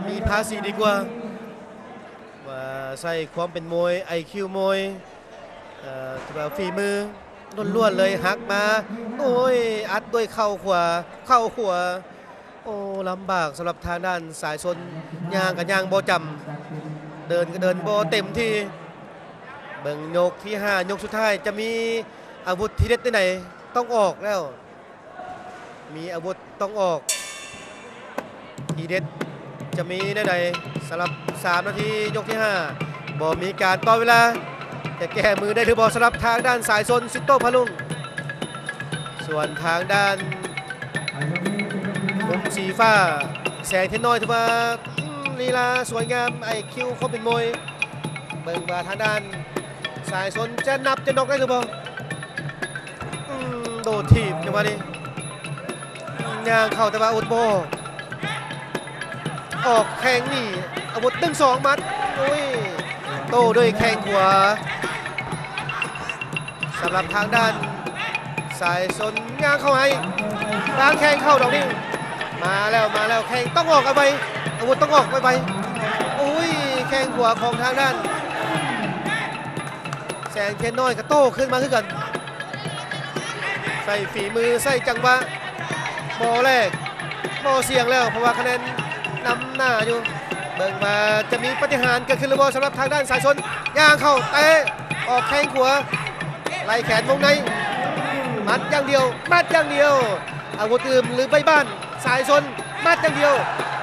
ມີພາສີດີກວ່າ ວ່າໃຊ້ຄວາມເປັນມວຍ ໄອຄິວມວຍ ເອີ ຖືວ່າຝີມືລ້ວນໆເລີຍ ຫັກມາ ໂອ້ຍ ອັດດ້ວຍເຂົ່າຂວາ ເຂົ່າຂວາ ໂອ້ ລຳບາກສຳລັບທາງດ້ານສາຍຊົນ ຍ່າງກໍຍ່າງບໍ່ຈຳ ເດີນກໍເດີນບໍ່ເຕັມທີ່. ເບິ່ງຍົກທີຫ້າ ຍົກສຸດທ້າຍ ຈະມີອາວຸດທີເດັດແນວໃດ ຕ້ອງອອກແລ້ວ ມີອາວຸດຕ້ອງອອກ ທີເດັດຈະມີແນວໃດ ສຳລັບສາມນາທີ ຍົກທີຫ້າ ບໍ່ມີການຕໍ່ເວລາ ຈະແກ້ມືໄດ້ຫຼືບໍ່ ສຳລັບທາງດ້ານສາຍຊົນ ສິດໂຕພະລຸງ. ສ່ວນທາງດ້ານມຸມສີຟ້າ ແສງເທນນ້ອຍ ຖືວ່າ ອືມ ລີລາສວຍງາມ ໄອຄິວຄວາມເປັນມວຍ ເບິ່ງວ່າທາງດ້ານສາຍຊົນຈະນັບຈະນັອກໄດ້ຫຼືບໍ່. ອືມ ໂດນຖີບຈັງຫວະນີ້ ຍ່າງເຂົ້າແຕ່ວ່າອາວຸດບໍ່ອອກ ອອກແຂ້ງນີ້ ອາວຸດ ໜຶ່ງສອງ ໝັດ ໂອ້ຍ ໂຕ້ດ້ວຍແຂ້ງຂວາ ສຳລັບທາງດ້ານສາຍຊົນ ຍ່າງເຂົ້າໃຫ້ ວາງແຂ້ງເຂົ້າດອກນີ້ ມາແລ້ວ ມາແລ້ວ ແຂ້ງຕ້ອງອອກໄວໆ ອາວຸດຕ້ອງອອກໄວໆ ໂອ້ຍ ແຂ້ງຂວາຂອງທາງດ້ານ ແສງເທນນ້ອຍກໍໂຕ້ຄືນມາຄືກັນ ໃຊ້ຝີມື ໃຊ້ຈັງຫວະ ບໍ່ແລກ ບໍ່ສ່ຽງແລ້ວ ເພາະວ່າຄະແນນນຳໜ້າຢູ່. ເບິ່ງວ່າຈະມີປາຕິຫານເກີດຂຶ້ນຫຼືບໍ່ ສຳລັບທາງດ້ານສາຍຊົນ ຍ່າງເຂົ້າເຕະ ອອກແຂ້ງຂວາ ໄລ່ແຂນວົງໃນ ໝັດຢ່າງດຽວ ໝັດຢ່າງດຽວ ອາວຸດອື່ນຫຼືໃບບ້ານ ສາຍຊົນ ໝັດຢ່າງດຽວ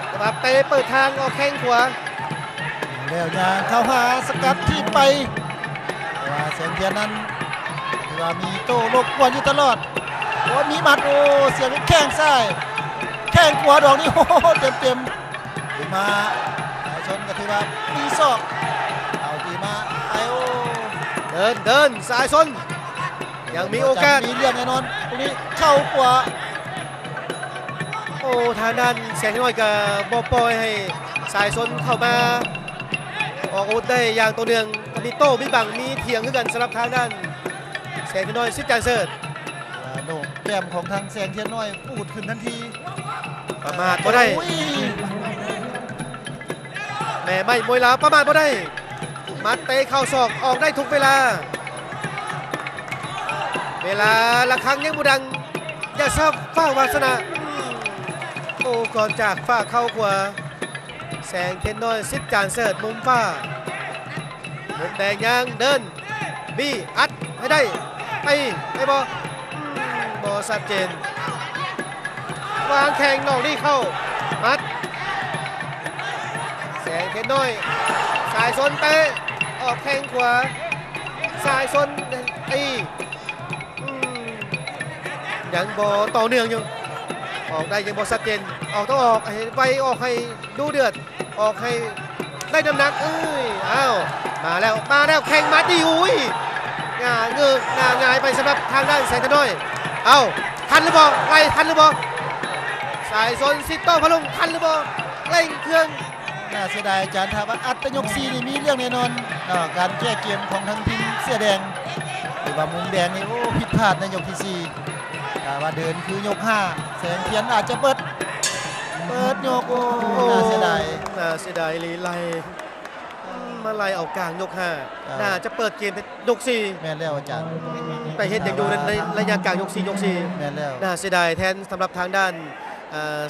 ແຕ່ວ່າເຕະເປີດທາງ ອອກແຂ້ງຂວາ ແລ້ວຍ່າງເຂົ້າຫາ ສະກັດຖີບໄປ ແຕ່ວ່າແສງທຽນນັ້ນ ຖືວ່າມີໂຕ້ລົບກວນຢູ່ຕະຫຼອດ ໂອ້ ມີໝັດ ໂອ້ ສຽບດ້ວຍແຂ້ງຊ້າຍ ແຂ້ງຂວາດອກນີ້ ໂອ້ ເຕັມໆ ຂຶ້ນມາ ສາຍຊົນກໍຖືວ່າມີສອກ ເອົາຕີມາ ໄປ ໂອ້ ເດີນ ເດີນ ສາຍຊົນ ຍັງມີໂອກາດ ມີເລື່ອງແນ່ນອນ ຕົງນີ້ເຂົ້າຂວາ ໂອ້ ທາງດ້ານແສງເທນນ້ອຍກໍບໍ່ປ່ອຍໃຫ້ສາຍຊົນເຂົ້າມາອອກອາວຸດໄດ້ຢ່າງຕໍ່ເນື່ອງ ກໍມີໂຕ້ ມີບັງ ມີຖຽງຄືກັນ ສຳລັບທາງດ້ານແສງເທນນ້ອຍ ສິດຈານເສີດ ໂໜກແກ້ມຂອງທາງແສງທຽນນ້ອຍປູດຂຶ້ນທັນທີ ປະມາດບໍ່ໄດ້ ໂອ້ຍ ແມ່ໄມ້ມວຍລາວປະມາດບໍ່ໄດ້ ໝັດເຕະເຂົ່າສອກອອກໄດ້ທຸກເວລາ ເວລາລະຄັງຍັງບໍ່ດັງ ຢ່າຊາບຟ້າວາສະນາ ໂອ້ ກ່ອນຈາກຝາກເຂົ່າຂວາ ແສງເທນນ້ອຍ ສິດຈານເສີດ ມຸມຟ້າ ມຸມແດງຍ່າງເດີນ ບີ ອັດໃຫ້ໄດ້ ຕີ ໄດ້ບໍ່ ອືມ ບໍ່ຊັດເຈນ ວາງແຂ້ງນອກນີ້ເຂົ້າ ໝັດ ແສງເທນນ້ອຍ ສາຍຊົນເຕະ ອອກແຂ້ງຂວາ ສາຍຊົນຕີ ອືມ ຍັງບໍ່ຕໍ່ເນື່ອງຢູ່ ອອກໄດ້ຍັງບໍ່ຊັດເຈນ ອອກ ຕ້ອງອອກໃຫ້ໄວ ອອກໃຫ້ດຸເດືອດ ອອກໃຫ້ໄດ້ນ້ຳໜັກ ເອີຍ ອ້າວ ມາແລ້ວ ມາແລ້ວ ແຂ້ງໝັດ ຕີ ອຸ້ຍ ຫງ່າເງີກ ຫງ່າຫງາຍໄປສຳລັບທາງດ້ານແສງທະນ້ອຍ ເອົ້າ ທັນຫຼືບໍ່ ໄລ່ທັນຫຼືບໍ່ ສາຍຊົນ ສິດໂຕພະລຸງ ທັນຫຼືບໍ່ ເລັ່ງເຄື່ອງ ໜ້າເສຍດາຍອາຈານ ຖ້າວ່າອັດແຕ່ຍົກສີ່ນີ້ມີເລື່ອງແນ່ນອນເນາະ ການແກ້ເກມຂອງທາງທີມເສືອແດງ ຫຼືວ່າມຸມແດງນີ້ ໂອ້ ຜິດພາດໃນຍົກທີສີ່ ຖ້າວ່າເດີນຄືຍົກຫ້າ ແສງທຽນອາດຈະເປີດ ເປີດຍົກ ໂອ້ ໂອ້ ໜ້າເສຍດາຍ ໜ້າເສຍດາຍອີ່ຫຼີ ໄລ່ ອືມ ມາໄລ່ເອົາກາງຍົກຫ້າ ເຈົ້າ ໜ້າຈະເປີດເກມແຕ່ຍົກສີ່ ແມ່ນແລ້ວອາຈານ ໄປເຮັດຫຍັງຢູ່ໃນ ໃນໄລຍະກາງຍົກສີ່ ຍົກສີ່ ແມ່ນແລ້ວ ໜ້າເສຍດາຍແທນສຳລັບທາງດ້ານ ເອີ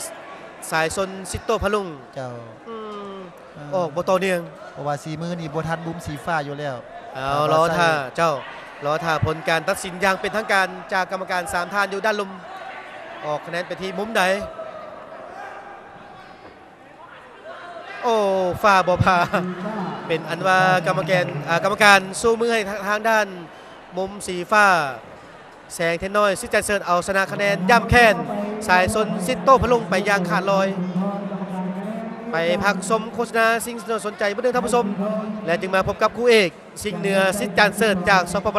ສາຍຊົນ ສິດໂຕພະລຸງ ເຈົ້າ ອືມ ເອີ ອອກບໍ່ຕໍ່ເນື່ອງ ເພາະວ່າສີມືນີ້ບໍ່ທັນມຸມສີຟ້າຢູ່ແລ້ວ ເອົາ ລໍຖ້າ ເຈົ້າ ລໍຖ້າຜົນການຕັດສິນຢ່າງເປັນທາງການຈາກກຳມະການສາມທ່ານຢູ່ດ້ານລຸ່ມ ອອກຄະແນນໄປທີ່ມຸມໃດ ໂອ້ ຟ້າບໍ່ຜ່າ ເປັນອັນວ່າກຳມະແກນ ເອີ ກຳມະການຊູມືໃຫ້ທາງດ້ານມຸມສີຟ້າ ແສງເທນນ້ອຍ ສິດຈານເສີດ ເອົາຊະນະຄະແນນຢ້ຳແຄ້ນ ສາຍຊົນ ສິດໂຕພະລຸງ ໄປຢ່າງຂາດລອຍ. ໄປພັກຊົມໂຄສະນາສິ່ງທີ່ໜ້າສົນໃຈເບິ່ງເດີທ່ານຜູ້ຊົມ ແລະ ຈຶ່ງມາພົບກັບຄູ່ເອກ ຊິງເໜືອ ສິດຈານເສີດ ຈາກ ສປປ ລາວ.